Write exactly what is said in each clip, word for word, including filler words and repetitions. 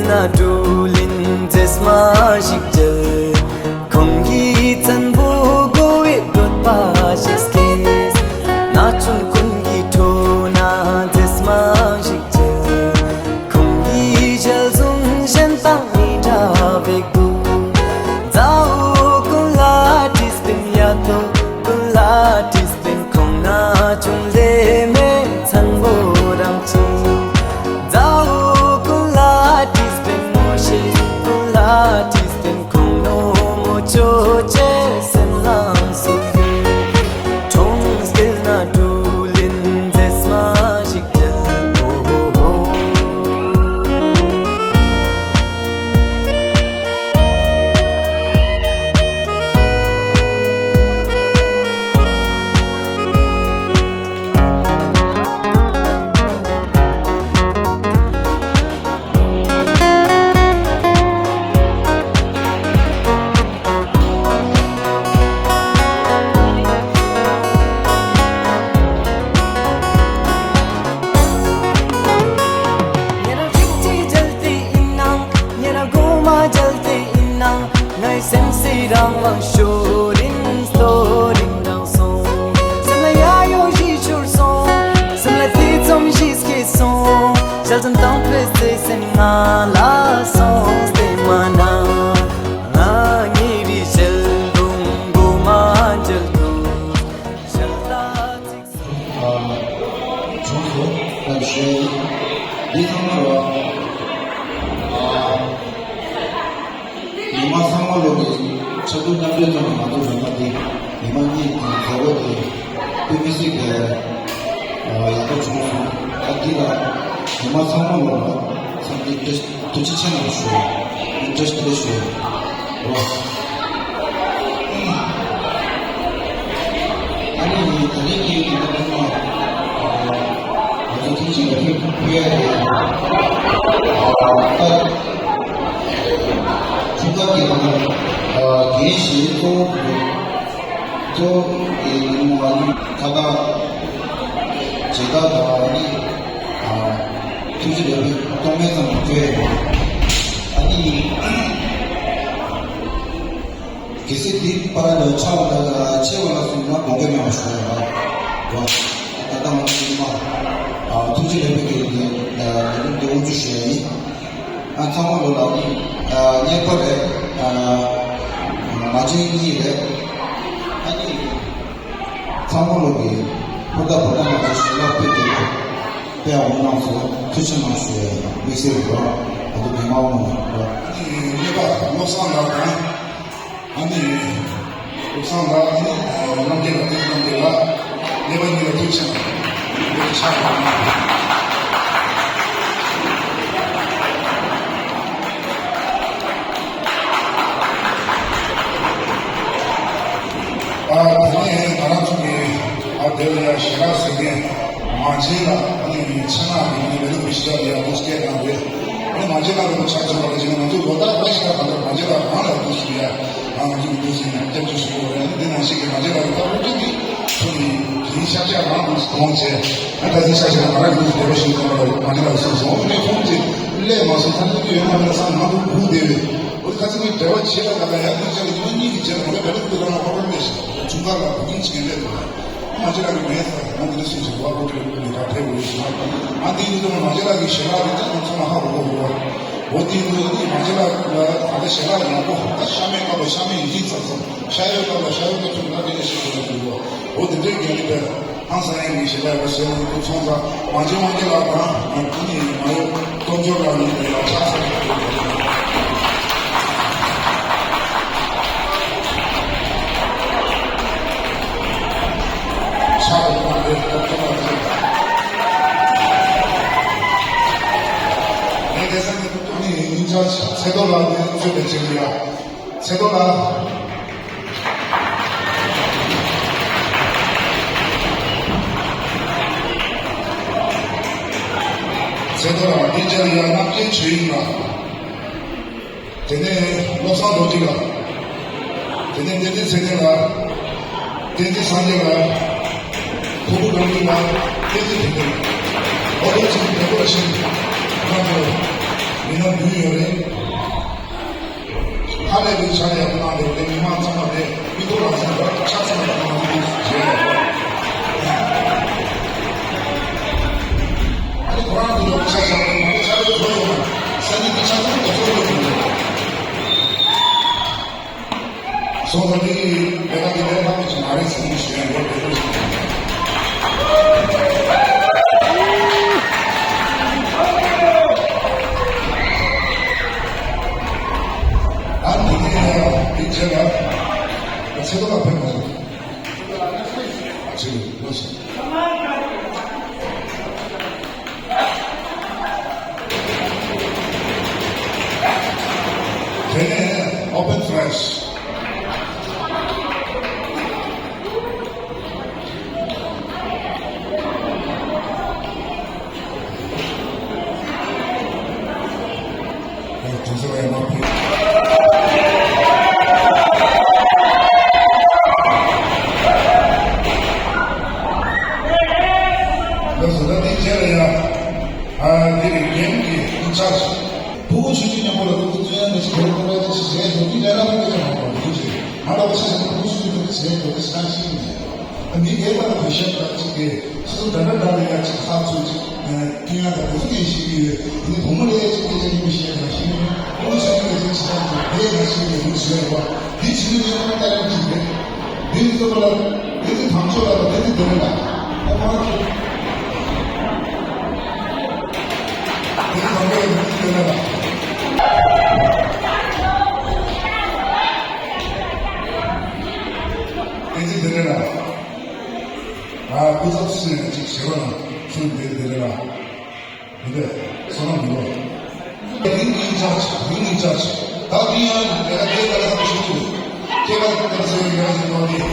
ན་སྒྲོ་ལིན་མཛེས་མ་ཞིག་མཇལ། ཁོང་གི་བཙན་པོ་དགོ་བའི་བཀོད་པ་ཞིག་སྐྱེས། ན་ཆུང་ཀུན་གྱི་ཁྲོད་ན་མཛེས་མ་ཞིག་མཇལ། ཁོང་གི་ཞལ་གསུང་གཞན་དང་མི་འདྲ་བའི་སྐུ། མཛའ་བོ་ཀུན་ལ་བྲིས་པའི་ཡ་ཐོ། ཀུན་ལ་བྲིས་པའི་ཁོང་ན་ཆུང་ལས་མེད་མཚན་པོ་རང་ཅིག་མཛའ་བོ་ཀུན་ལ་བྲིས་པའི་ངོ་ཤེས། ཀུན་ལ་བྲིས་པའི་ཁོང་ནོ་མོ་ཅོ་ཅེ་སེམས་ལ་སུ་ཡོད། གྲོང་ཁྱེར་ན་གྲུ་ལེན་མཛེས་མ་ཞིག་མཇལ། ཨོ་ཧོ་ཧོ། ཉེ་རང་རིག་བྱེད་མཇལ་ཏེ་ཡིན་ནའང་། ཉེ་རང་གོང་མ་མཇལ་ཏེ་ཡིན་ནའང་། ངའི་སེམས་སི་རང་དབང་ཤོར་རིན་སྟོར་རིན་རང་སོང་། སེམས་ལ་ཡ་ཡོ་ཞིག་ཤོར་སོང་། སེམས་ལ་ཐེ་ཚོམ་ཞིག་སྐྱེས་སོང་། ཞལ་འཛོམས་དང་ཕེབས་ཚེ་སེམས་ང་ལ་སོང་སྟེ་མ་ན། ང་ཉེ་རི་ཞལ་གདོང་གོ་མ་མཇལ་དུས། ཞལ་ལ་ཚིག་བྱུང་སོང་ལབ་ཞུ་ཡ་ཡིན། འདི་ཚང་མ་རོ། ཉི་མ་ཚང་མ་ལོ་གི་ཆ་འདུག་མཉམ་འབྲེལ་ཐོག་ནས་ང་ཚོ་རོ་མ་འདི་ཉི་མ་གཉིས་ཀྱི་མཛད་སྒོ་དེ་དཔེ་མི་སྲིད་པའི་ཡག་པོ་བྱུང་སོང་། ཨ་འདི་ལ་ཉི་མ་ཚང་མ་ལོ་ལ་འཚམས་འདྲི་བཀྲ་ཐུགས་རྗེ་ཆེ་གནང་ཞུ། བཀྲ་ཤིས་བདེ་ལེགས་ཞུ། རོ། ཨ་ནི་ད་རིང་གི་དེ་འདྲ་མ། ང་ཚོ་ཐེངས་གཅིག་ལ་ཕུལ་ཕུལ་ཡ་རེད། ད་ཁྱུང་དཀར་གྱི་ནང་ལ་རྒན་ཞིག་གཙོ་བོ་གཙོ་བོ་གི་ནང་ལ་ཁ་བཏགས་མཇལ་དར་དང་ཨ་ནི་ཐུགས་རྗེ་ལེགས་འབུལ་གཏོང་མཁན་ཚང་མ་བསྐྱོད་ཡ་ཡིན། ཨ་ནི། གལ་སྲིད་འདི་པར་ལ་ཆགས་པ་ཆེ་བ་ལ་སོང་ན་དགོངས་འགལ་མེད་པ་ཞུ་ཡ་ལ། ད་ལྟ་ང་ཚོ་ཉི་མ་ཐུགས་རྗེ་ལེགས་འབུལ་གྱི་ལས་རིམ་འདི་དབུ་འཛུགས་ཞུ་ཡ་ཡིན། ཨ་ཚང་མ་ལོ་ལ་ནི་གཉེར་པ་རེད། མ་བྱན་གཉིས་རེད། ཨ་ནི་ཚང་མ་ལོ་གི་ཕོ་ད་བོ་ད་མ་བྱན་ཞུ་ལ་ཕེབས་ཏེ་དཔེ་འོང་གནང་སོང་ཐུགས་རྗེ་གནང་ཞུ་ཡ་ཡིན། དམིགས་བསལ་རེད་པ། ང་ཚོ་མི་མང་མང་རེད་པ། ཨ་ནི་གཉེར་པ་བློ་བཟང་ལགས་དང་། ཨ་ནི། བློ་བཟང་ལགས་ཨ་ནི། རྣམ་རྒྱལ་ལགས་ཨ་ནི་རྣམ་རྒྱལ་ལགས། གཉེར་པ་གཉིས་ལ་ཐུགས་རྗེ་ཆེ་གནང་། ཕྱག་དང་། ཨ་ད་ནི་ང་རང་ཚོ་གི་ཨ་དེ་ལ་ཡ་ཞལ་ལག་ཟེར་མཁན་མ་བྱན་ལ་ཨ་ནི་ཆེད་མངགས་ཀྱི་ཨ་ནི་ལས་ལུགས་ཀྱི་ཞལ་ལག་ཡ་མོ་སྐད་གནང་རེད། ཨ་ནི་མ་བྱན་ལག་གི་ཆ་ཚང་བ་ལ་བྱས་ན་ང་ཚོ་ལོ་ལྟར་ད་ཞལ་ལག་གང་ལྟར་མ་བྱན་ལག་རང་ལ་འདུག་ཞུ་ཡ། ཨ་ང་ཚོ་གི་འདུག་ཟེར་ནས་སྐྱབས་བཅོལ་ཞུ་དགོས་རེད། ཨ་ནི་འདི་ནང་བཞིན་གྱི་མ་བྱན་ལག་གི་ད་འུ་ཚོ་གི་ཚོ་ནི་དེ་རིང་ཤར་ཕྱོགས་རང་དུ་གཏོང་བྱས། ཨ་ད་དེ་ཤར་ཕྱོགས་ང་རང་གི་འདུག་བདེ་བ་ཞིག་གཏོང་བ་ལ་མ་བྱན་ལག་གི་སོང་སོང་ཨ་ནི་ཁོང་ཚོས་སླེབས་མ་སོང་ད་ནི་ཡོད་ན་མེད་ན་བསམ་ང་ཚོ་སྒུག་བསྡད་ཡོད། འོ་ཁ་སང་གི་འབྲེལ་བ་བྱེད་ལ་ད་ལྟ་ཡར་ཐོན་ཆ་ལ་ཉི་མ་གཉིས་ཀྱི་རྗེས་ལ་ང་ཚོ་ག་རེ་འདུག་ལ་ང་ཁོ་རང་ལས་ཤག་ཁྱུང་དཀར་ལ་བུ་ཁྱུང་ཅིག་ཡིན་ལས་འདུག་ལ། མ་བྱན་ལག་གི་མེད་ས་ང་འདི་འདྲ་སུ་ཞིག་བ་ཁོ་ཁྱོད་ཁོ་ནི་ད་ཕེབས་འོས་ཤིག་ང་འདི་ཡིན་དུས་མ་བྱན་ལག་གི་ཞལ་ལག་རེད་ད་ང་ཚོ་མ་ཧ་གོ་གོ་གོ་བ། འོ་དེ་ཡིན་དུས་འདི་མ་བྱན་ལག་ལ་ད་ལྟ་ཞལ་ལག་ཡག་པོ་ད་ཤ་མེད་སྐབས་ལ་ཤ་མེད་ཡིན་ཚར་ཚར་ཤ་ཡོད་སྐབས་ལ་ཤ་ཡོད་སྐབས་ཚུར་ལ་དེ་འདྲ་ཞིག་གོ་ན་འདུག་གོ། འོ་དེ་འདྲའི་རྒྱ་ལི་དེར། ཨང་སང་ཡང་གི་ཞེ་ལ་ཡ་ཞེ་ལ་ཡ་ཚོང་ས་མ་བྱེད་དབང་རྒྱལ་ལགས་དང་ང་ཀུན་ནས་མ་ཡོད་སྟོབས་འབྱོར་ལགས་ཡིན་པས་ཡ་ཕྱག་འཚལ་ཞུ་རྒྱུ་ཡོད། ཕྱག་དང་པོ་ལ་རེད་སྟོབས་འབྱོར་ལགས་ཡིན། ངས་དེ་སང་གི་ཀུན་ནས་ཡིན་ཆ་ཚེ་རྡོ་ལགས་ནས་གཙོས་པའི་ཆེད་དུ་ཡ། ཚེ་རྡོ་ལགས། ཚེ་རྡོ་ལགས་འདི་ཅར་ཡ་རྣམ་རྒྱལ་ཆོས་དབྱིངས་ལགས། དེ་ནས་བློ་བཟང་རྡོ་རྗེ་ལགས། དེ་ནས་བསྟན་འཛིན་ཚེ་བརྟན་ལགས། བསྟན་འཛིན་སངས་རྒྱས་ལགས། ཕུར་བུ་དགའ་འཕེལ་ལགས། བསྟན་འཛིན་བདེ་ལྡན། འོ་དེ་ཚོ་བདེ་པོ་ཞིག་གནང་དགོས། མི་སྣ་བདུན་ཡོད་རེད། ཧ་ལས་པའི་ཆ་ནས་ཡག་པོ་གནང་འདུག་དེ་མི་མང་ཚང་མ་དེ་མིག་ཏོ་རང་བཞིན་རབ་ཆ་ཚང་བ་གནང་འདུག་ཞེས་ལབ། ཨ་ནི་ཁོ་རང་དེ་ལོ་ཆ་བཞག་པའི་མང་པོ་ཆ་ལོས་བཟོ་ཡོད་མ་ས་ནི་དེ་ཆ་ཚང་དུ་བཟོ་ཡོད་མ་རེད། སོང་ཙང་འདི་ལས་ཀ་འདི་ལས་སླ་པོ་ཅིག་མ་རེད་ཟེར་ནས་ཞུ་ཡ་ཡོད་རེད། ཨ་ནི་འདི་ནས་འདི་བྱས་ལ་ཚེ་ཐོག་ལ་ཕེབས་མ་སོང་། ཨ་ཚེ་ལོ་སོང་། དེ་ནས་ཨོ་པན་ཕ་རེ་ཤི། དེ་ཚོ་ཡང་མ་ཕུད། ལགས་སོ། ད་འདི་རྗེས་ལ་ཡང་ཨ་འདི་རིང་འགན་གྱི་ཨིན་ཆར་ཇི་ཕྲུ་གུ་ཆུང་ཆུང་མཉམ་པོ་ལ་ཕྲུ་གུ་བཙུན་ཡང་འདི་ཞིག་དེ་ཁོ་ར་ཅིག་ཞིག་བྱས་འདུག་འདི་ལས་སླ་པོ་དེ་ལས་མང་པོ་འདུག་ཅིག་ང་ལ་བ་ཆ་ཞིག་ཕྲུ་གུ་ཆུང་ཆུང་དེ་འདྲ་བྱས་འདུག་འདི་ཞིག་ན་ཤེས་ཀྱི་མེད། འདི་རྒྱས་པ་ལ་གུས་ཞབས་དང་ཅིག་གི་སོ་སོ་འདྲ་འདྲ་འདྲ་ལ་ཡ་ཅིག་ཧ་ཚོད་ཅིག་ཐུན་ཡ་དང་དེ་ཚོ་གི་ཞིག་ཡོད། འདི་བུ་མོ་ལ་ཡ་ཅིག་སྐད་ཆ་ཉི་མ་བཤད་ན་ཤེས་ནི་ཕྲུ་གུ་ཆུང་ཆུང་ལ་ཅིག་ཞིག་ན་ཅིག་དེ་ཡ་ཤེས་ནི་ལུགས་ཞིག་ཡོད་པ་འདི་ཕྱི་ནི་ཉེ་བར་ལྟ་རིམ་ཅིག་རེད། འདི་ནི་ཚོ་ལ་འདི་ནི་དམ་ཆོས་ལ་འདི་ནི་དེ་རེད་ལ། ཨ་མ་འདི་ནི་དམ་ཆོས་ལ་འདི་ནི་དེ་རེད་ལ། འདི་ནི་དེ་རེད་ལ། ཨ་སྐུ་ཚབ་སུ་ཡིན་ཅིག་ཞེ་བ་ལ་ཚུར་འདི་དེ་རེད་ལ། འདི་བསོད་ནམས་མི་འདུག་རིང་གི་ཅག་རིང་གི་ཅག་ད་འདི་ཡང་ལས་ཀ་དེ་ལས་ཀ་ཞུ་གི་འདུག་ཁྱེད་ཀ་ལས་ཀ་ཟེར་བའི་ལས་ཀ་ཞུ་གི་འདུག་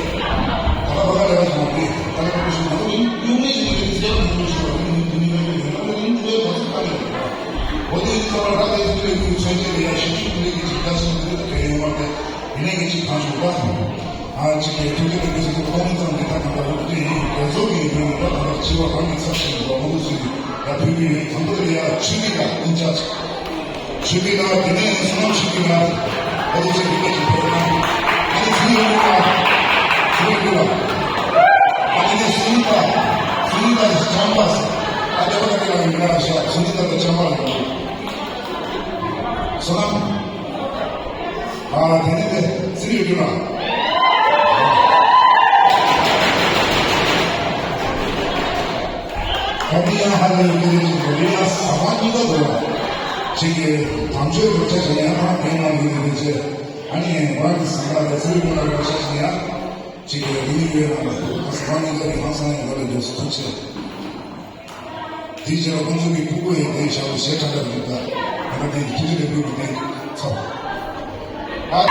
ད་ལྟ་བ་ཀ་ལས་ཀ་ཞུ་གི་འདུག་ད་ལས་ཀ་ཞུ་གི་འདུག་ཡུན་ཡུན་ནས་ཡུན་ནས་ཟེར་བ་ཡུན་ནས་ཞུ་བ་ཡུན་ནས་ཡུན་ནས་ཡུན་ནས་ཡུན་ནས་ཡུན་ནས་ཡུན་ནས་ཡུན་ནས་ཡུན་ནས་ཡུན་ནས་ཡུན་ནས་ཡུན་ནས་ཡུན་ནས་ཡུན་ནས་ཡུན་ནས་ཡུན་ནས་ཡུན་ནས་ཡུན་ནས་ཡུན་ནས་ཡིན་ནའི་ངས་ཅིག་གང་བྱུང་ད། ཨ་ཅིག་གིས་ཐུགས་རྗེ་ལེགས་འབུལ་ཞུ་གི་ཁོང་ཚང་འདི་དག་གང་ལྟར་རོགས་དེ་ཡིན་རྒྱ་མཚོ་གི་ཡིན་དུས་ད་གང་ལྟར་འཆི་བ་རང་གི་ཚབ་བྱེད་དགོས་མང་པོ་ཞིག་ཡ་ཕུལ་གི་ཡོད། དང་པོ་དེ་ཡ་ཆོས་སྐྱིད་ལ་ཨིན་ཅར་ཇི། ཆོས་སྐྱིད་ལ་དེ་ནས་བསོད་ནམས་ཆོས་སྐྱིད་ལ་ཨ་ཏི་ཅིག་གི་ལས་ཀྱི་ཕོག་ན་ཨ་ནི་ཚུལ་ཡོད་ལ་ཚུལ་ཡོད་ལ་ཨ་ནི་ནས་སུ་ཡིན་པ་སུ་ཡིན་པ་ཞིག་བྱམས་པ་ཨ་ཏི་པ་ལ་ལ་ཡིན་ལ་ཤ་སུ་ཡིན་པ་ལ་བྱམས་པ་ལ་བསོད་ནམས། ཨ་དེ་ནི་དེ་ཚིག་ཡོད་རྒྱུ་ན། ད་དེ་ཡང་ཧ་ལས་ཡོད་ཀྱི་རེད་ཅིག་རེད་ཡང་ཟ་ཁང་གཉིས་ཀ་འདུག་ལ། ཅིག་གིས་དམ་ཆོས་རོགས་ཆ་ཞིག་ཡང་ཧ་དེ་ཡང་ཡོད་ཀྱི་རེད་ཅེ། ཨ་ནི་ང་གི་ཟ་ཁང་ལ་ཚིག་ཡོད་རྒྱུ་ན་རོགས་ཆ་ཞིག་ཡང་ཅིག་གིས་རིང་ཡོད་ན་ལ་ཟ་ཁང་གཉིས་ཀ་རིང་ཧང་སང་ཡོད་ལ་ཡོད་ཐུགས་ཆེ། དེའི་རྗེས་ལ་ཁོང་ཚོ་གི་ཕྲུ་གུ་ཡང་དེའི་ཞབས་ལ་གཞས་གྲགས་གྲགས་ཡོད་པ། ང་ད་དེའི་ཐུགས་རྗེ་ལེགས་འབུལ་གྱི་དེ་ཚོ། ཨ།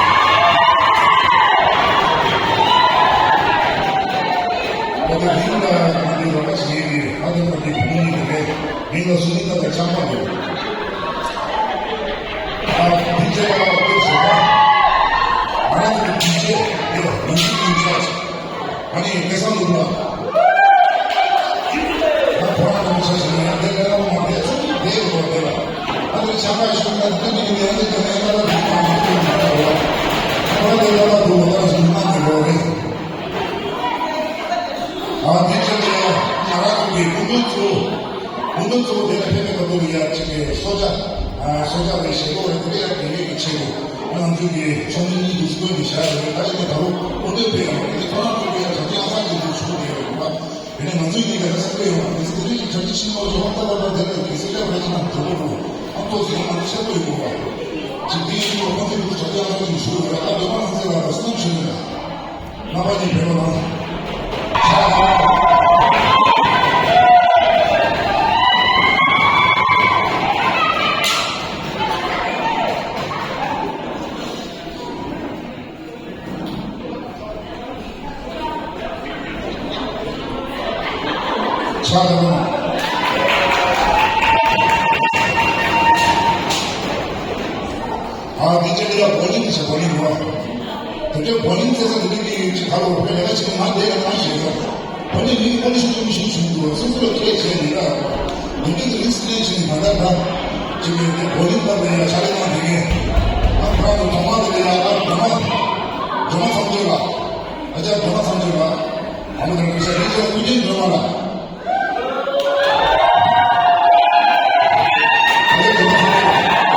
ང་ད་རིང་ལ་ང་འདི་རོགས་པ་བྱེད་ཀྱི་ཨ་དེ་ང་འདི་བུ་མོ་ཡིན་པས་རིང་ལ་སུ་ནི་ད་ད་ཆགས་པ་རེད། ཨ་དེའི་རྗེས་ལ་ཁོས་ཞེས་པ། ང་རང་ཚོ་གི་དེའི་རྗེས་དེ་ལ་ང་ཚོ་གི་ཡིན་ཆགས། ཨ་ནི་སྐལ་བཟང་ལུག་ལ། ང་ཁོ་རང་ལ་ཆ་ཞིག་ཡང་འདི་ལས་ལ་མ་འདས་ཚུལ་འདི་ཡོད་དེ་ལ། ཨ་ནི་བྱ་མ་ཞུ་ན་འདི་མི་འདི་ཡང་འདི་དེ་ནས་ང་ལ་འདི་མ་འདི་འདི་མ་འདི་ལ། ཁོ་རང་འདི་ལ་ལ་འདུག་ལ་ང་ཞུ་མ་འདི་ལོ་རེད། ཨ་འདི་ཆ་ལ་ཡ་ང་རང་གི་ཀུན་སྤྱོད་ཚོ། ཀུན་སྤྱོད་ཚོ་དེ་ལ་ཕེབས་པའི་སྐབས་དུ་ཡ་གཅིག་གི་གསོལ་ཇ། ཨ་གསོལ་ཇ་རེ་བཞེས་སྒོ་རེ་དེ་ལ་ཡ་དེ་ཡོད་ཀྱི་ཆེད་དུ་ང་ཚོ་གི་ཚོགས་མི་གཉིས་འདུག་སྐོར་གྱི་བཞག་རེད། ད་ཡིན་ནའི་ད་རུང་དབུ་འབྱེད་དེ་ཡང་མ་རེད། ཁོ་རང་ཚོ་གི་ཡ་གྲ་སྒྲིག་ཨང་གསར་གྱི་འདུག་ཚུགས་དེ་ཡོད་རེད་པ། དེ་ནས་ང་ཚོའི་གཉིས་ཀ་ལ་སེམས་པ་ཡོང་བ་དེ་ཚོ་དེ་རིགས་ཀྱི་གྲ་སྒྲིག་ཆེན་མོ་ཞིག་ཧོབ་ཏ་ལ་ད་དེ་ལ་གི་སེམས་ཅག་ཕལ་ཆེར་ནང་དུ་འགྲོ་དགོས། ཨང་ཐོག་ཟེར་ཡང་ང་ཚོ་ཤེས་པོ་ཡོད་དགོས་པ། ཅིག་དེ་ཡིན་དུས་ཁོང་ཚོའི་གྲ་སྒྲིག་ཨང་གསར་གྱི་ཞུ་དགོས་རེད། ཨ་བོད་པ་ང་ཚོའི་ལ་ད་སེམས་ཆུང་ནས་ལ། རྣམ་པ་གཉིས་བོད་པ་དང་། ཕྱག་དང་། ཨ་འདི་ཅི་འདི་ལ་བོ་ལིང་ཟེར་བོ་ལིང་རེད་པ། དེ་འདྲའི་བོ་ལིང་རྩེད་ས་དེ་འདྲའི་གི་ཡོད་ཅིག་ད་ལོ་བོད་ལས་ཀ་བྱེད་ན་ང་དེ་ལ་ང་ཞེས་ཟེར། བོ་ལིང་མི་ཀོ་ལི་ཤི་ཀོ་ལི་ཤི་བྱུང་འདུག་སོ་སོ་ལ་ཁས་བྱས་ནས་ད། དེ་འདྲའི་གི་རིགས་ལེན་བྱས་ནས་ད་ལྟ་ད། ཅིག་ནས་དེ་གོ་རིམ་ལྟར་ལ་ཡ་ཕྱག་ལས་གནང་བསྡད་མཁན། ང་ཁོ་རང་ཚོ་ཐོག་མར་དེ་ལ་ཡ་ཨ་སྒྲོལ་མ། སྒྲོལ་མ་མཚམས་སྦྱོར་ལགས། ཨ་ཅག་སྒྲོལ་མ་མཚམས་སྦྱོར་ལགས། ཨ་མ་དང་སྐུ་ཞབས་ཡིན་ཅིག་ཨུ་རྒྱན་སྒྲོལ་མ་ལགས། ཨ་ལེ་སྒྲོལ་མ་མཚམས་སྦྱོར་ལགས།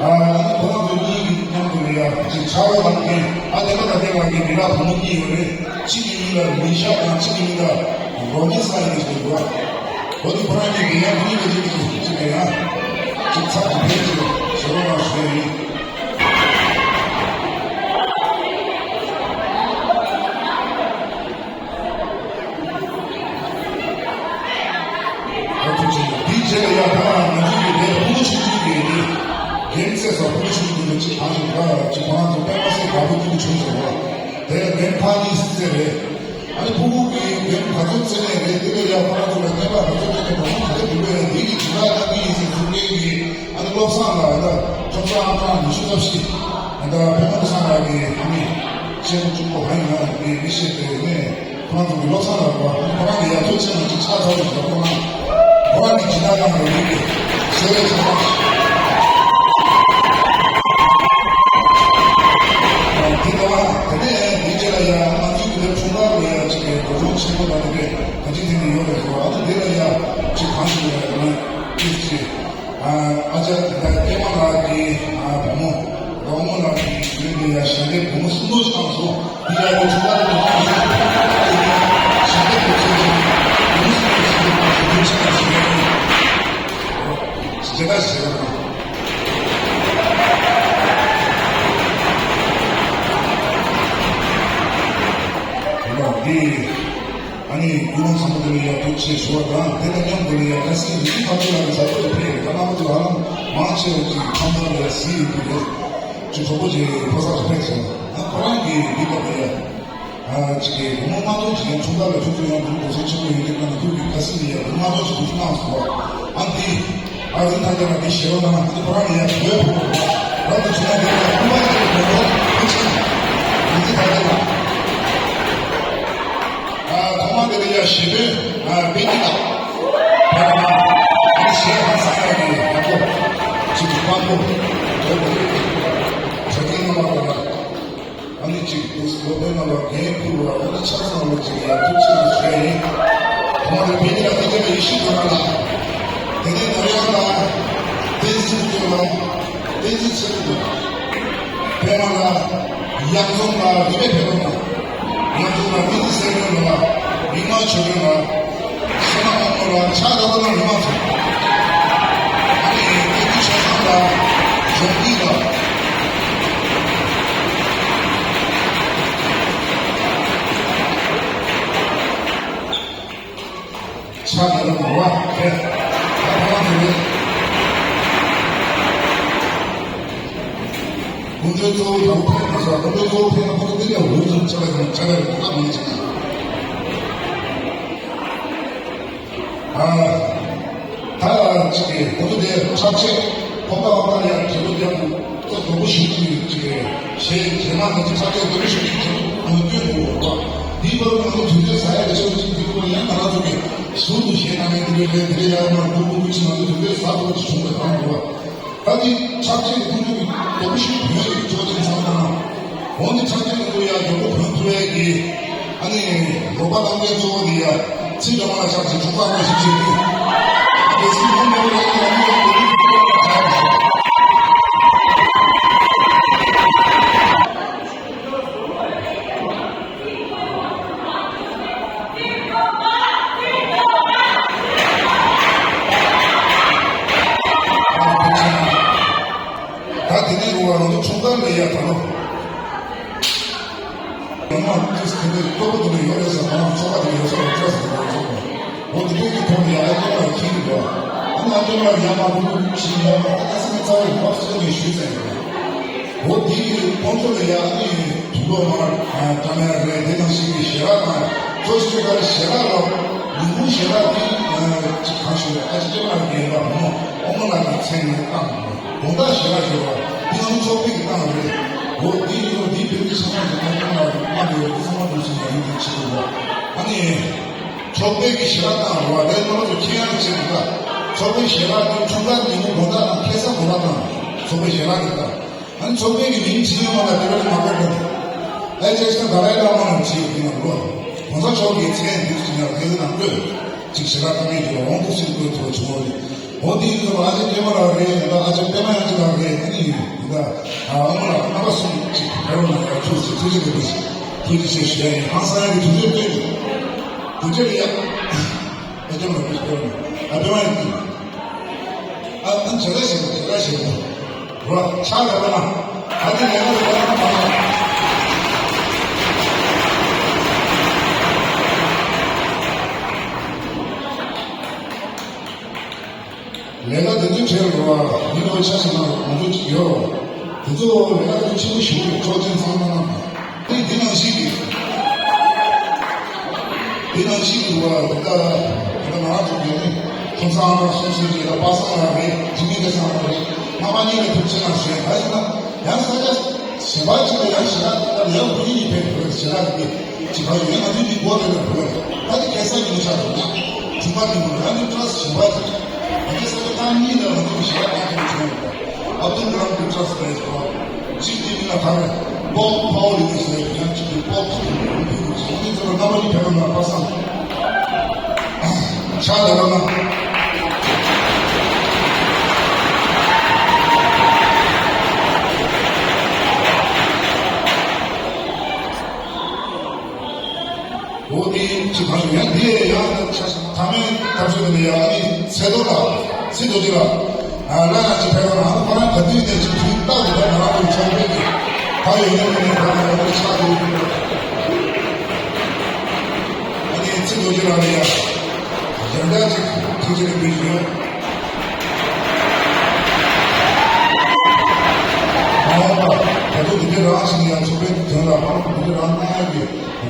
ཨ་ནི་ཁོ་རང་ཚོ་གཉིས་ཀྱི་མཉམ་དུ་ལ་ཡ་ཅིག་ཕྱག་རོགས་གནང་མཁན་ཨ་དེ་ལ་ད་ལྟའི་བར་གྱི་མི་རབས་བུ་མོ་གཉིས་ཡོད་རེད། གཅིག་གི་མིང་ལ་ལི་ཤ་དང་གཅིག་གི་མིང་ལ་རོ་མི་ས་ཡིན་ཟེར་འདུག་བ། འོ་དེ་ཁོ་རང་གཉིས་ཀྱི་ཡང་མི་གཅིག་གིས་ཅིག་ལ་ཡ་ཅིག་ཚབ་ཏུ་ཕེབས་ཅིག་ཞེ་པོ་རང་ཞུ་ཡ་ཡིན། ཨ་ཐུགས་རྗེ་ཆེ། དེའི་རྗེས་ལ་ཡ་ད་ང་ཚོ་གི་དེ་ཕྲུ་གུ་ཆུང་ཆུང་གི་ནི་རྒན་རྩེ་ཟེར་ཕྲུ་གུ་ཆུང་ཆུང་གི་ཅིག་གང་ཞིག་ག་ཅིག་ཁོ་རང་ཚོ་པད་མ་སེར་དཀར་པོ་ཕྲུ་གུ་ཆུང་ཟེར་བ། དེ་ལ་རྒན་ཕ་གཉིས་རྩེ་རེད། ཨ་ནི་ཕྲུ་གུ་གི་རྒན་ག་ཚོད་རྩེ་ནས་རེད། དེ་ལ་ཡ་ཁོ་རང་ཚོ་ལ་བསྟན་པ་ག་ཚོད་སྤྲད་ནས་ག་ཚོད་ག་ཚོད་འགྲོ་གི་ཡོད་རེད། འདི་གི་དྲི་བ་ལྟ་གི་ཡིན་ཟེར་གསུང་མཁན་གྱི་ཨ་ནི་བློ་བཟང་ལགས་ད་ཁྲོམ་ས་ཨང་གྲངས་ཉི་ཤུ་རྩ་བཞི་ད་ཕན་ཁོ་བློ་བཟང་ལགས་ཀྱི་ཨ་ནི་གཅེན་པོ་གཅུང་པོ་ཧ་ཡང་ང་གི་མི་ཤེས་པའི་ནས། ཁོ་རང་ཚོ་གི་བློ་བཟང་ལགས་ཁོ་རང་གི་ཡ་ཐུགས་ཆེ་ང་ཅིག་ཕྱག་ཐོག་ཏུ་ཞོག་ཁོ་རང་ཁོ་རང་གི་སྦྱིན་བདག་རྣམས་ལ་ཡིན་པའི་བཟོད་པའི་ཆེ་བ། འདི་ལྟ་བ་དེ་ནས་འདི་རྗེས་ལ་ཡ་ང་ཚོའི་གི་འདིར་འཁྲུངས་སྐར་ལ་ཡ་ཅིག་གི་སྒོར་མོ་ཆེན་པོ་དང་དེ་འདྲས་ག་ཅིག་དེ་ནས་ཡོད་པའི་བཟོ་བ་ཨ་ནི་འདི་ལ་ཡ་ཅིག་གང་ཞིག་ལ་ཡ་ང་ཅིག་ཅིག་ཨ་ཅག་ད་ལྟ་ཀེ་མ་ལགས་ཀྱི་ཨ་བུ་མོ་རོགས་མོ་ལགས་ཀྱི་ཡུལ་ལ་ཡ་ཞལ་འདེབས་སྒོར་མོ་སུམ་སྟོང་ཞིག་བཏང་སོང་། འདི་ལ་ཡ་ཁྱོད་ཚོ་ལ་ཞལ་འདེབས་སྒོར་མོ་སུམ་སྟོང་ཞིག་བཏང་སོང་། སྒོར་མོ་སུམ་སྟོང་ཞིག་བཏང་སོང་། སྒོར་མོ་ཆེ་ན་ཞིག་རེད། ཇི་ལྟར་ཞིག་རེད། འདི། ཨ་ནི་ཀུན་སློང་བཟང་པོ་དེ་ལ་ཡ་ཐུགས་རྗེ་ཆེ་ཞུ་བ་དང་། དེ་དང་མཉམ་དུ་ལ་ཡ་ཁ་སང་རི་ཆུ་ཕར་ཕྱོགས་ལ་ཡ་གཟའ་སྐར་ཕེབས་ཡོད། ད་ལྟ་ང་ཚོ་ཧ་ལམ་མང་ཆེ་བ་ཅིག་ཁམས་ཚང་ལ་ཡ་གཟིགས་ཡོད་ཀྱི་རེད། ཅིག་གྲོགས་པོ་ཅིག་ཕོ་གསར་ཞིག་ཕེབས་སོང་། ད་ཁོ་རང་གིས་འདི་སྐབས་ལ་ཡ་ཨ་ཅིག་གི་སྒོར་མོ་ལྔ་སྟོང་ཅིག་ཡང་འཁྲུངས་སྐར་ལ་ཁྱོད་ཚོ་ཡང་འདུག་གོ་ས་ཆེན་པོ་ཡོད་ཀྱི་ཁ་ན་ཐུག་གི་ཁ་སང་ལ་ཡ་སྒོར་མོ་ལྔ་སྟོང་ཅིག་འདུག་གནང་སོང་། ཨ་འདི། ཨ་རི་ཐ་ཀ་ལ་འདི་ཞེ་བ་ན་འདི་ཁོ་རང་ཡ་བོད་ཕོ་བ་རང་དུ་བྱུང་བ་འདི་ལ་ཁོ་རང་གི་བོད་ཕོ་ཁོ་ཆེན་འདི་ཐ་ཀ་ལ་ཨ་ཐོག་མ་འདི་ལ་ཡ་ཞེ་བོད་ཨ་པེ་ཏི་ལ་ཕ་ར་མ་འདི་ཞེ་ཧ་ས་ཡ་གི་ཡ་ཁོ་ཅིག་གི་དཔའ་ཁོ་བོད་ཕོ་ཁྲ་ཀིང་ནང་ལ་ཁོ་ར། ཨ་ནི་གཅིག་ཏུ་སློབ་དཔོན་རྣམ་པ་འགན་ཁུར་བ་འོ་ན་ཆ་ཚང་བ་ཅིག་ཡར་ཐུགས་ཆེ་ཞུ་ཡ་ཡིན། ཐོག་མར་བོད་མི་ལ་ཐུགས་རྗེ་ཆེ་ཡེ་ཤེས་སྒྲོལ་མ་ལགས། དེ་ནས་ནོར་གཡང་ལགས། བསྟན་འཛིན་སྐྱོབ་ལགས། བསྟན་འཛིན་ཚེ་རིང་ལགས། པད་མ་ལགས། གཡང་འཛོམས་ལགས། རིག་པའི་བེ་ལོ་ལགས། གཡང་འཛོམས་ལགས། བསྟན་འཛིན་སེ་བན་ལགས། མིག་དམར་ཆོས་སྒྲོན་ལགས། བསོད་ནམས་དབང་མོ་ལགས། ཕྱག་རྡོག་རྡོག་ལ་མི་མང་ཚོ། ཨ་ནི་སྐྱིད་སྡུག་ཆ་ཚང་ལགས། འཇམ་སྐྱིད་ལགས། ཕྱག་རྡོག་རྡོག་ལ་མི་མང་ཚོ། སྐུ་མགྲོན་གཙོ་བོ་དང་ཕེབས་མ་སོང་། སྐུ་མགྲོན་གཙོ་བོ་ཕེབས་ན་ཁོ་ཚོ་འདི་ལ་འོས་ཤིང་ཆ་ལ་ཡོང་ཆ་ལ་ཡོང་ཁག་མང་ཆེ་ན། ཨ། ད་ཅིག་གི་ཁོ་ཚོ་དེ་འཁྲབ་ཆས་ཧོབ་ཏ་ཧོབ་ཏ་ཡང་དྲི་བ་རྒྱབ་འདུག་ཚོ་མགྱོགས་པོ་ཞུ་གི་ཡོད། ཅིག་གི་གཞས་གཞས་མ་ང་ཚོ་འཁྲབ་ཆས་མགྱོགས་པོ་ཞུ་གི་ཡོད། ཁོ་ཚོ་སྐྱོན་འདུག་བ། འདིའི་བར་ང་ཚོ་དུས་ཚོད་ཟ་ཡ་ལས་ཆོག་ཅིག་འདི་ཁོ་ཡང་ང་རང་ཚོ་གི་ཟུར་དུ་གཞས་གནང་མཁན་དེ་འདྲ་རེད། དེ་འདྲ་ཡང་མར་འགྲོ་དགོས་ཀྱི་ང་ཚོ་དུས་ཚོད་ཟ་ཐུབ་ཅིག་བྱུང་བ་གང་འདུག་བ། ད་འདི་འཁྲབ་ཆས་ཀྱི་ཁོང་ཚོ་གི་མགྱོགས་པོ་ཞིག་བོད་ཀྱི་གཙོ་ཆེན་ཚང་མ་ན། འོ་འདི་འཁྲབ་ཆས་ཀྱི་ཁོང་ཚོ་ཡ་མགྱོགས་པོ་བོད་ཐུབ་ཡས་ཀྱི་ཨ་ནི་རོགས་པ་གནང་མཁན་གཙོ་བོ་འདི་ཡ་ཚིག་སྒྲ་མ་ལ་ཆགས་ཤིག་ཐུགས་ཁག་མ་ཞིག་བྱེད་དུས། ཨ་ནི་ཚིག་མི་མང་པོ་ཡ་ཨ་ནི་ཡ་ཁོ་ཚོ་གི་ཁོ་ཚོ་གི་ཁ་ཡ་མ་ཤོག་ད་དེ་ནས་འགྲོ་བ་རང་ཚོ་ཁྲོམ་སྐར་ལ་ཡ་ད་ནོ། ང་མ་ཏིས་དེ་འདྲའི་ལྟོ་གོ་དེ་འདྲ་ཡོད་རེད་ཟེར། ང་ཚོ་ཁ་དེ་ཡོད་ས་རེད་ཟེར་ནས་ཡོད་ས་རེད། འོ་དེ་འདྲའི་གི་ཐོག་ནས་ཡ་ཨ་ཅོ་ལགས་ཁྱེད་ཀྱི་འགྲོ། ཨ་ནི་ཨ་ཅོ་ལགས་ཡ་མ་ལུག་ལུག་ཞིག་ཡ་མ་ཨ་ཁ་སང་གི་རྩ་བའི་བབས་སོ་ནས་ཞུས་ཟེར་ཡོད། འོ་དེ་གི་ཁོང་ཚོ་ལ་ཡ་ཨ་ནི་དུག་ལོག་མར་བཀྲམ་ཡ་རེད། དེ་ནང་བཞིན་གྱི་ཞལ་ལག་དང་ཁྲོ་ཞིག་ཁ་ཞལ་ལག་ལ་ཉིན་གུང་ཞལ་ལག་དེ་ཅིག་གང་ཞུ་རེད། ཨ་ཅོ་ལགས་ཀྱི་ཡ་མ་ཨོ་མོ་ལགས་ཀྱི་མཚན་ནས་བཏང་དགོངས་དག་ཞལ་ལག་ཞུ་རོགས། འདི་ང་ཚོ་ཚོགས་པའི་གི་ཏང་རེད། འོ་འདི་ཡིན་ནོ་འདི་བོད་མི་ཚང་མ་གི་ཏང་ཀུན་ལ་མ་འདི་ཚང་མ་འདུག་ཟེར་ཡ་ཡིན་འདི་ཆེ་རུ་བ། ཨ་ནི་ཚོགས་པའི་གི་ཞེ་དྲག་ཏང་རུ་བ་དེ་ང་ཚོ་ཁྱེད་རང་བྱེད་དགོས་ད། ཚོགས་པའི་ཞེ་དྲག་གི་འཁྲུངས་སྐར་ཉིན་མོ་དགོང་དག་དང་ཁ་སང་དགོང་དག་དང་ཚོགས་པའི་ཞེ་དྲག་གི་ད། ཨ་ནི་ཚོགས་པའི་གི་མིང་བྱེད་ཡོང་བ་ལ་དེ་བས་མ་དགོས་དོན། ཨེ་ཅེ་ས་དཱ་ལའི་བླ་མ་རང་བྱེད་ཡོང་དུས་ན་ལོ། གོང་ས་མཆོག་གི་མཚན་འདི་ཚོ་ཡང་དེ་ནང་བཀོད། ཅིག་ཞེ་དྲག་ཐུགས་ཉིད་ཀྱི་དབང་དུ་སུས་བཀོད་ཐུབ་བྱུང་བ་རེད། འོ་དེའི་སྐབས་ཨ་ཅེ་སྐྱེས་མ་ལགས་རེད། ཡང་ན་ཨ་ཅེ་པད་མ་ཡང་ཅི་ལགས་རེད། ཨ་ནི་ཡིན་ད། ཨ་མ་ལགས་རྣམ་པ་གསུམ་ཅིག་ཕེབས་རོགས་གནང་། ཡ་ཐུགས་རྗེ་ཆེ། ཐུགས་རྗེ་ཆེ་ཞུ་ཡ་ཡིན། ཧང་སང་ཡ་གི་ཐུགས་རྗེ་བསྟོད་ནས། ཐུགས་རྗེ་ལ་ཡ། ཨ་ཅེ་མ་ལགས་ཕེབས་རོགས་གནང་། ཨ་པད་མ་ཡང་ཅི། ཨ་ཨ་བྱེད་ཀ་བྱེད་པ་བྱེད་ཀ་བྱེད་པ། རོ་ཕྱག་ལས་པ་ན། ད་དེ་ལས་ཀ་ལས་ཀ་ན་མ་ན། ལས་ཀ་དེ་ཚོའི་གྲས་རུ་བ་མི་ལོ་ཆ་ཞིག་ན་གོང་ཚོད་ཅིག་ཡོད། དེ་ཚོ་ལས་ཀ་དེ་ཆེན་པོ་ཞིག་རེད། ཆོག་མཆན་ཚང་མ་ན། དེ་འདི་ནང་བཞིན་གྱི། དེ་ནང་བཞིན་གྱི་བ་ད་ད་ང་རང་ཚོ་གི་ནི་ཁོང་ཚང་ཨ་མ་སོང་ཟེར་གྱི་ད་པ་སངས་ལགས་རེད། འཇིགས་མེད་བདེ་ཚང་ལགས་རེད། རྣམ་པ་གཉིས་ལ་ཐུགས་རྗེ་གནང་ཞུ་ཡ། ད་ཡིན་ན་ཡང་ས་ཆ་གཞན་པ་ཅིག་ལ་ཡང་ཞེ་དྲག་ད་ཡང་བུ་ཡིན་ཕེབས་དགོས་ཞེ་དྲག་གི་ཅིག་བ་ཡོད། ང་ཚོའི་མི་སྒོ་དེ་ལ་བུ་ད་དེ་གེ་སར་གྱི་ཆ་དུ་ན་ཁྲིམས་པ་གི་མི་ཡང་ནི་ཏྲས་ཞེ་དྲག་གི་ད་གེ་སར་གྱི་ད་གཉིས་ལ་ང་ཚོ་ཞེ་དྲག་གི་ཆ་དུ་ཨ་བདུན་རང་གི་ཏྲས་རེད་ཟེར་བ། གཅིག་དེ་མིན་ན་ད་རེས་པོག་ཕའོ་ལི་ནི་ཟེར་ཡང་གཅིག་དེ་པོག་ཟེར་ཡང་མི་ཚོ་ལ་རྣམ་པ་གཉིས་ཕེབས་པ་ན་པ་སངས། ཕྱག་ལས་པ་ན། འོ་དེ་ཅི་གང་ཡང་འདི་ཡང་ཆ་ཞིག་ཐ་མའི་ཐབས་ཤེས་ནི་ཡང་ནི་ཚེ་རྡོ་ལ་ཚེ་རྡོ་རྗེ་ལ་ལ་ན་ཅི་ཕེབས་པ་ན་ཁོ་རང་ག་དུས་ནས་ཅི་དུས་རྟག་ཏུ་ང་རང་ཚོའི་ཚོགས་པའི་གི་ད་ཡོད་ནས་ནི་ད་ང་རང་ཚོའི་ཕྱག་ཏུ་ཡོད། ཨ་ནི་ཚེ་རྡོ་རྗེ་ལ་ནི་ཡང་ཡང་བསྐྱར་ཅིག་ཐུགས་རྗེ་ཆེ་ཞུ། ཨ་ད་དུང་འདི་འདྲ་རང་ཞིག་ཡང་ཚོགས་པའི་དོན་ལ་མང་པོ་འདི་འདྲ་རང་གནང་ཡག་གི་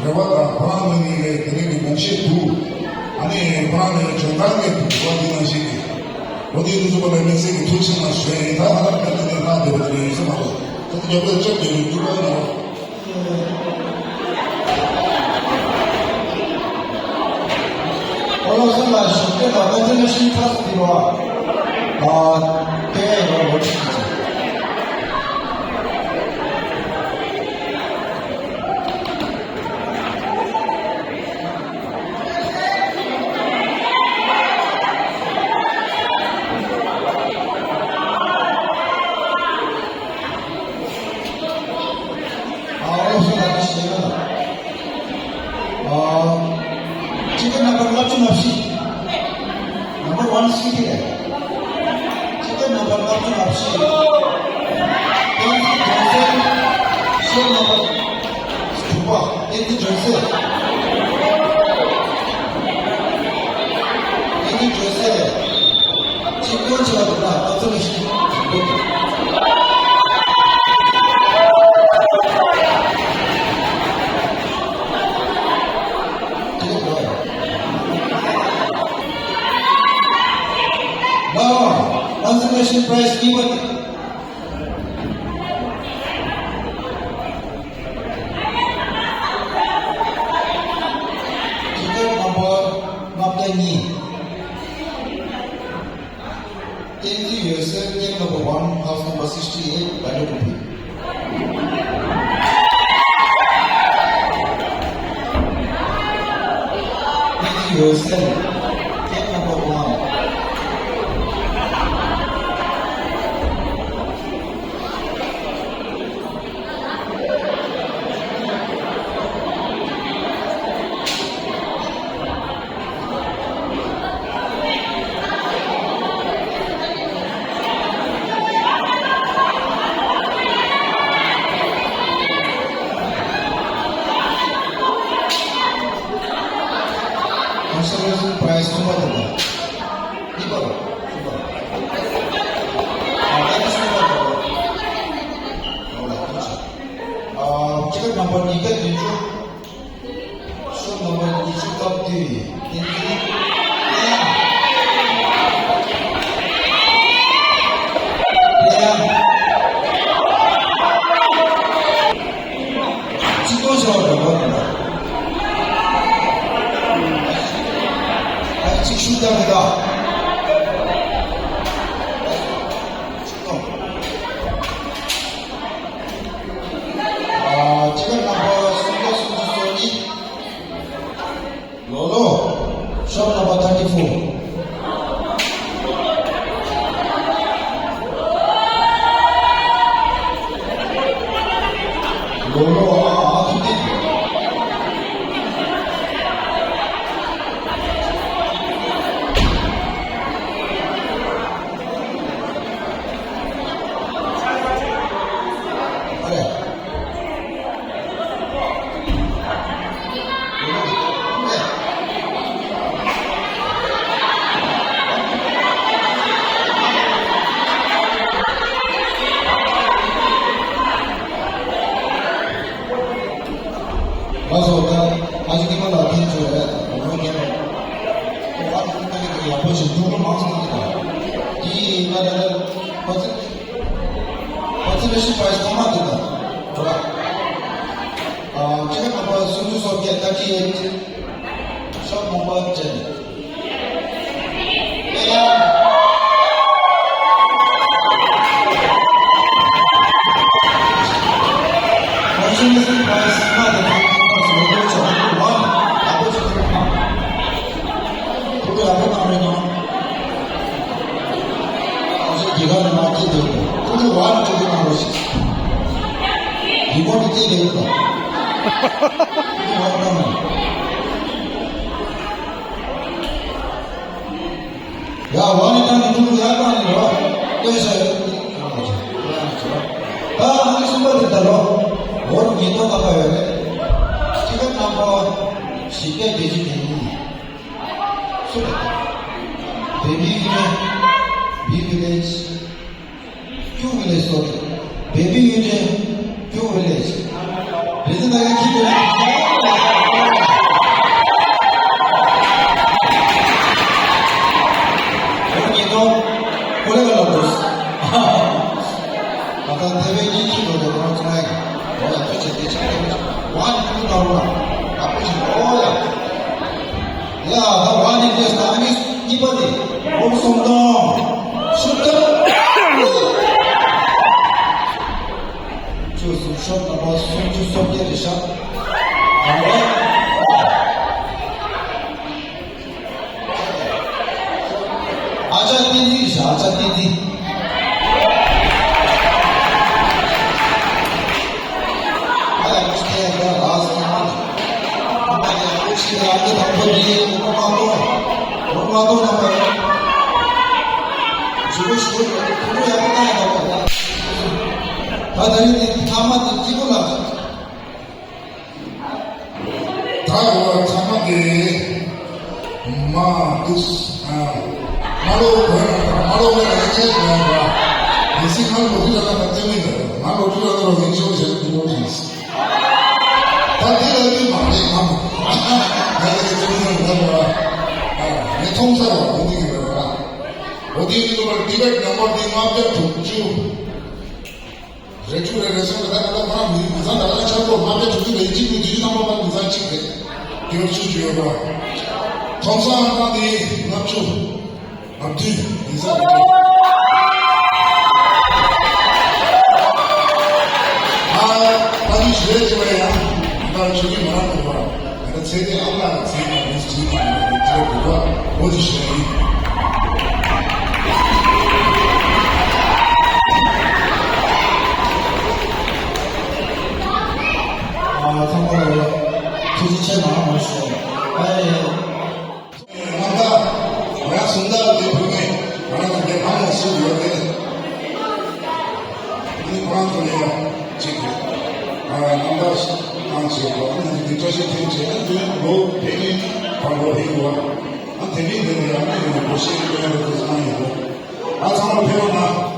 རེ་བ་དང་། ཁོ་རང་ནི་ནི་ལས་དེ་རིང་གི་དགོངས་བཞེད་འདུག་ཨ་ནི་ཁོ་རང་ནི་འཇོན་ཐང་གི་འདུག་པ་འདི་ནང་བཞིན་གྱི་འོ་དེ་འདི་ཚོ་ལ་དམིགས་བསལ་གྱི་ཐུགས་རྗེ་ཆེ་གནང་ཞུ་ཡ་ཡིན། ད་ང་རང་ག་ནས་ནས་ལྷག་བསྡད་པ་དེ་ཡིན་ས་མ་རེད། ད་ནི་རྒྱབ་ལ་བཅར་བསྡད་པའི་འགྱུར་བ་ཡོད་རེད། ཨོ་ལོ་སོ་ལ་ཞུགས་ཏེ་ལ་ཨོ་ཙི་ལ་ཤིང་ཁ་སི་ལ་ཨ་ཏེ་ཡ་ཡོ་ལོ་ཅི་ཅི། ཨ་ཨོ་ལོ་སོ་ལ་ཤེས་ན། ཨ། ཅི་ཀེ་ནམ་བར་ལྔ་བཅུ་ང་བཞི། ནམ་བར་ཝན་སི་ཀེ་རེད། ཅི་ཀེ་ནམ་བར་ལྔ་བཅུ་ང་བཞི། བསྟན་འཛིན་ལྗོན་ཚལ། ཤོག་ནམ་བར་དྲུག་པ། བསྟན་འཛིན་ལྗོན་ཚལ། བསྟན་འཛིན་ལྗོན་ཚལ། ཅི་སྐྱོན་ཆེ་བ་འདུག་ན་ང་ཚོ་ནས་ཤིག་འདུག Now, consolation prize given. Ticket number ལྔ་བརྒྱ་གཉིས། བསྟན་འཛིན་འོད་ཟེར། Ticket number one, house number sixty-eight, Bailakumbi. བསྟན་འཛིན་འོད་ཟེར། Ticket number one. Consolation prize གསུམ་པ་དེ་དང་། གཉིས་པ་རེད། གསུམ་པ་རེད། ཨ་ད་གི་གསུམ་པ་རེད། ཨོ་ལ་ཐུགས་རྗེ་ཆེ། ཨ་ཅི་ཀ་ནམ་བར་ཉིས་བརྒྱ་བདུན་ཅུ། ཤོག་ནམ་བར་ཉི་ཤུ་རྩ་བདུན། བསྟན་འཛིན་ཀླད་ཡངས། ཀླད་ཡངས། ཨ། ཅི་ག་རྣམ་པ་སུམ་བརྒྱ་སུམ་ཅུ་སོ་གཉིས། ལོ་ལོ། ཤོག་རྣམ་པ་ཐར་ཊི་ཕོར། ལོ་ལོ། ཨ། ཨ། ཐུག་སྟེ། ཨ་རེ། ང་ཚོ་ད་ཨ་ཅེ་ཀི་མ་ལ་ཕན་ཚུན་རེད། ངོ་རྒྱལ་བ། ཨོ་ཨ་ཅེ་ཀི་མ་ལ་ཡག་པོ་ཞིག་འགྲོ་གི་མང་སོང་གི་ད། འདི་ང་ད་ལྟ་ཁོ་ཚོ། Consolation prize ཐོག་མ་དེ་དང་། ཨ། ཅི་ག་ནམ་བར་སུམ་ཅུ་སོ་བརྒྱད། ཐར་ཊི་ཨེ་ཊི། ཤོག་ནམ་བར་ཊེན། Consolation prize ཐོག་མ་དེ་དང་། ཨ། ཡག་པོ་ཞིག་འགྲོ་གི་མང་། ཐུགས་ཡག་པོ་གནང་རོགས་གནང་། ཨ་ཅེ་དགེ་རྒན་ནས་མར་སྐྱེལ་དེ་ཐུགས་རྗེ་ཝན་ཊུ་གི་གནང་རོགས་ཞེས། རི་མོ་དེ་སྐྱེལ་དེ་ཡོད་དམ། ཐུགས་རྗེ་ཝན་ཊུ་གནང་རོགས། ཡ། ཝན་ཊུ་གནང་ནས་ཐུགས་རྗེ་ཡར་བཏང་ནས་རོགས། སྟོན་ས་ཡོད། ད་ཨང་གསུམ་པ་དེ་ད་རོགས། ཝོ་ཊི་ཉིས་སྟོང་ལྔ་པ་ཡོད་རེད། ཅི་ག་ནམ་བར་གཞིས་བྱེས་རྒྱལ་སྤྱི་དེ་ཡིན། སུ་རེད། བེ་བི་ཡུ་ཊི་ཨེན། བི་ཝི་ལེཇ། ཀྱུ་ཝི་ལེཇ་སོ། བེ་བི་ཡུ་ཊི་ཨེན། ཀྱུ་ཝི་ལེཇ། རེད་དེ། ད་ཡིན་གྱི་རེད། ཉིས་སྟོང་། ཀོ་ལེ་ག་ལ་འགྲོ། ད་ལྟ་དེ་བས་ཉིན་གཅིག་འགྲོ་དེ་ཁོ་རང་ཚོ་ཡ། འོ་ཡ། ཐུགས་རྗེ་ཆེ། དེ་ཆ་དེ་མི་ཆ་ཝན་ཊུ་གནང་རོགས། ཡག་པོ་ཞིག་འགྲོ་ཡ། ཡ། ད་ཝན་ཊུ་དེ་ཨང་གཉིས་པ་དེ་ཨོ་སུམ་སྟོང་། ཤུགས་ཀྱང་། བཅུ་གསུམ། ཤོག་ནམ་བར་སུམ་ཅུ་སོ་བརྒྱད་རེད་ཤག་ཨ་ཅག་བསྟན་འཛིན་རེད་ཤག་ཨ་ཅག་བསྟན་འཛིན། ཨ་ཡ། ཁྱེད་ཀྱི་ལགས་སོ། ཨ་ཡ། ཁྱེད་ཀྱི་ལགས་སོ། དང་པོ་འདི་ལོ་ལྔ་སྟོང་། ལོ་ལྔ་སྟོང་ལ་བར་ཇུ་ལུ་ཞུ་ཡག་པོ་གནང་ཡག་པོ། ད་ད་རིང་འདི་ཐ་མ་འདི་སྐྱིད་པོ་ལ། ད་འོ་ཚང་མ་དེ་མ་འདུག་ཨ། མ་ལོ་བོད་ལ་མ་ལོ་བོད་ལ་ཡིན་ཆེད་མེད་པ། ཡིན་སྲིད་ང་ལོ་རྒྱུས་ལ་ད་ལྟ་བལྟས་མི་འདུག་ང་ལོ་རྒྱུས་ལ་ད་ལོ་ཡིན་ཆོག་ཆེད་འདུག་ཡིན། ད་དེ་ལ་དུས་མ་རེད་ང་མ། ང་ལ་ཡིན་ཆོག་ཆེད་འདུག་པ། ངས་མཐོང་ས་བ་འོ་དེ་གི་རེད་པ། འོ་དེ་གི་ལོ་པར་ཏི་བེད་ནམ་བར་དེ་ལྔ་བརྒྱ་དྲུག་ཅུ། རེ་ཅུ་རེ་རེ་སོང་གི། ད་ད་ལྟ་ཁོ་རང་མི་མི་ཚང་ད་ལྟ་ཆབ་ཏོག་ལྔ་བརྒྱ་དྲུག་ཅུ་རེ་གཅིག་དུ་དུས་ཚང་མ་ད་མི་ཚང་གཅིག་རེད། དེ་བར་ཆུ་ཅུ་ཡོད་པ། ཁོང་ཚང་ཨང་གྲངས་དེ་ལྔ་བཅུ། ལྔ་བཅུ་མི་ཚང་རེད། ཨ། ད་དུས་ཞེ་ཅི་བ་ཡང་ད་ཆུ་གི་མ་རང་གོ་བ། ཚེ་འདས་ཨ་མ་ལ་ཚེ་འདས་མི་ཚེ་འདས་མི་ཚེ་འདས་འོ་དེ་ཤེས་ཡིན། ཨ། ཚང་མ་ལ་ཐུགས་རྗེ་ཆེ་གནང་། ཨེ། ང་ད་ང་སུམ་ད་དེ་བུ་ངས་ང་རང་ཚོ་འདི་ཕ་མ་སུ་ཡོད་རེད། འདི་ཁོ་རང་ཚོ་ལ་ཡ་གཅིག་རེད། ཨ། རྣམ་པ་གང་བྱེད་དགོས། ཨ་ནི་འདི་བཀྲ་ཤིས་འཕེལ་བྱེད་ན་འདི་ལོ་དེ་ནི་བར་ལོ་ཧིན་བ། ཨ། དེ་ནི་འདི་ནི་ཡང་ནི་ཡང་སྒོ་ཤེས་ཀྱི་ཡང་རེད། དེ་ཚང་ཡོད། ཨ། ཚང་མ་ཕེབས་ན།